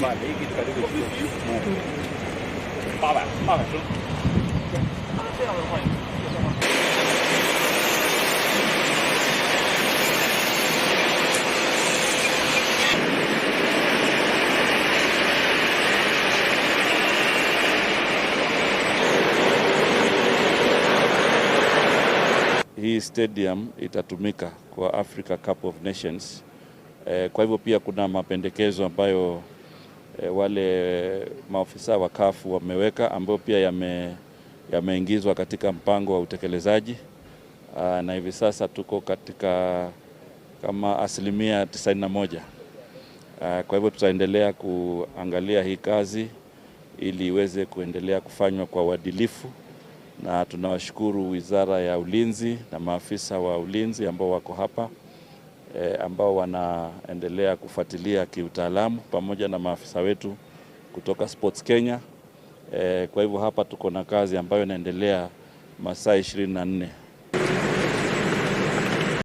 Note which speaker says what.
Speaker 1: 饭，一个这个800，800升。这样的话。
Speaker 2: Hii stadium itatumika kwa Africa Cup of Nations. Kwa hivyo pia kuna mapendekezo ambayo wale maofisa wa CAF wameweka ambayo pia yameingizwa katika mpango wa utekelezaji. Na hivi sasa tuko katika kama 91%. Kwa hivyo tutaendelea kuangalia hii kazi ili iweze kuendelea kufanywa kwa uadilifu, na tunawashukuru Wizara ya Ulinzi na maafisa wa ulinzi ambao wako hapa ambao wanaendelea kufuatilia kiutaalamu pamoja na maafisa wetu kutoka Sports Kenya. Kwa hivyo hapa tuko na kazi ambayo inaendelea masaa 24.